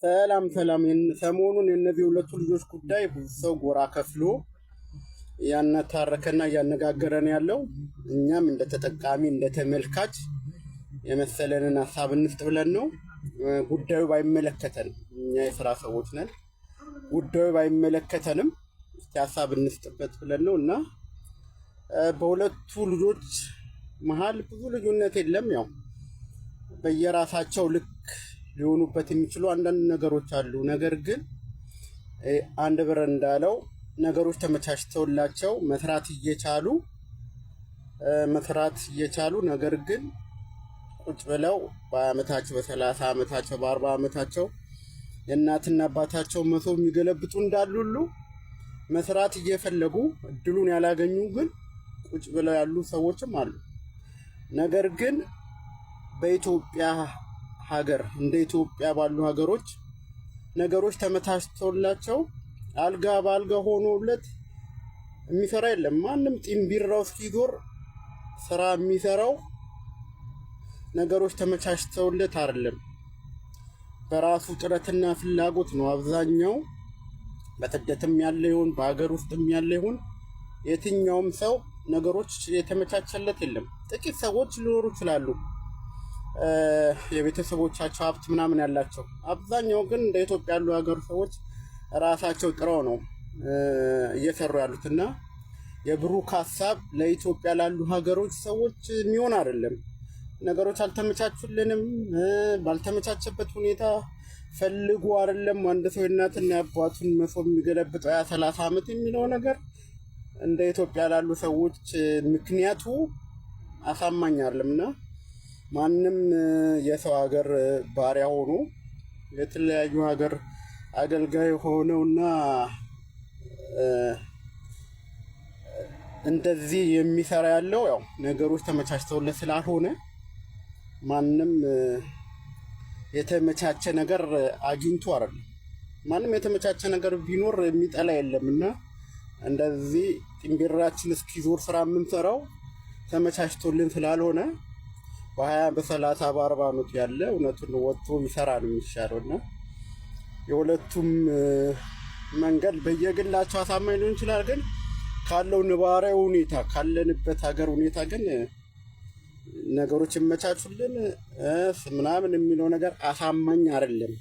ሰላም ሰላም። ሰሞኑን የእነዚህ ሁለቱ ልጆች ጉዳይ ብዙ ሰው ጎራ ከፍሎ እያነታረከና እያነጋገረን ያለው፣ እኛም እንደ ተጠቃሚ፣ እንደ ተመልካች የመሰለንን ሀሳብ እንስጥ ብለን ነው። ጉዳዩ ባይመለከተንም እኛ የስራ ሰዎች ነን። ጉዳዩ ባይመለከተንም እስቲ ሀሳብ እንስጥበት ብለን ነው። እና በሁለቱ ልጆች መሀል ብዙ ልዩነት የለም። ያው በየራሳቸው ልክ ሊሆኑበት የሚችሉ አንዳንድ ነገሮች አሉ። ነገር ግን አንድ ብር እንዳለው ነገሮች ተመቻችተውላቸው መስራት እየቻሉ ነገር ግን ቁጭ ብለው በአመታቸው፣ በ30 ዓመታቸው፣ በ40 ዓመታቸው የእናትና አባታቸው መሶብ የሚገለብጡ እንዳሉ ሁሉ መስራት እየፈለጉ እድሉን ያላገኙ ግን ቁጭ ብለው ያሉ ሰዎችም አሉ። ነገር ግን በኢትዮጵያ ሀገር፣ እንደ ኢትዮጵያ ባሉ ሀገሮች ነገሮች ተመቻችተውላቸው አልጋ በአልጋ ሆኖለት የሚሰራ የለም። ማንም ጢምቢራው እስኪዞር ስራ የሚሰራው ነገሮች ተመቻችተውለት አይደለም። በራሱ ጥረትና ፍላጎት ነው። አብዛኛው በስደትም ያለ ይሁን በሀገር ውስጥም ያለ ይሁን የትኛውም ሰው ነገሮች የተመቻቸለት የለም። ጥቂት ሰዎች ሊኖሩ ይችላሉ፣ የቤተሰቦቻቸው ሀብት ምናምን ያላቸው። አብዛኛው ግን እንደ ኢትዮጵያ ያሉ ሀገር ሰዎች ራሳቸው ጥረው ነው እየሰሩ ያሉት። እና የብሩክ ሀሳብ ለኢትዮጵያ ላሉ ሀገሮች ሰዎች የሚሆን አይደለም። ነገሮች አልተመቻቹልንም። ባልተመቻቸበት ሁኔታ ፈልጎ አይደለም አንድ ሰው የእናትና የአባቱን መሶብ የሚገለብጠው። ያ 30 ዓመት የሚለው ነገር እንደ ኢትዮጵያ ላሉ ሰዎች ምክንያቱ አሳማኝ አይደለም። እና ማንም የሰው ሀገር ባሪያ ሆኖ፣ የተለያዩ ሀገር አገልጋይ ሆነውና እንደዚህ የሚሰራ ያለው ያው ነገሮች ተመቻችተውለት ስላልሆነ ማንም የተመቻቸ ነገር አግኝቶ አይደለም። ማንም የተመቻቸ ነገር ቢኖር የሚጠላ የለም። እና እንደዚህ ጥንቢራችን እስኪዞር ስራ የምንሰራው ተመቻችቶልን ስላልሆነ በ20፣ በ30፣ በ40 ዓመቱ ያለ እውነቱን ወጥቶ ቢሰራ ነው የሚሻለው። እና የሁለቱም መንገድ በየግላቸው አሳማኝ ሊሆን ይችላል፣ ግን ካለው ነባራዊ ሁኔታ፣ ካለንበት ሀገር ሁኔታ ግን ነገሮች ይመቻቹልን ምናምን የሚለው ነገር አሳማኝ አይደለም።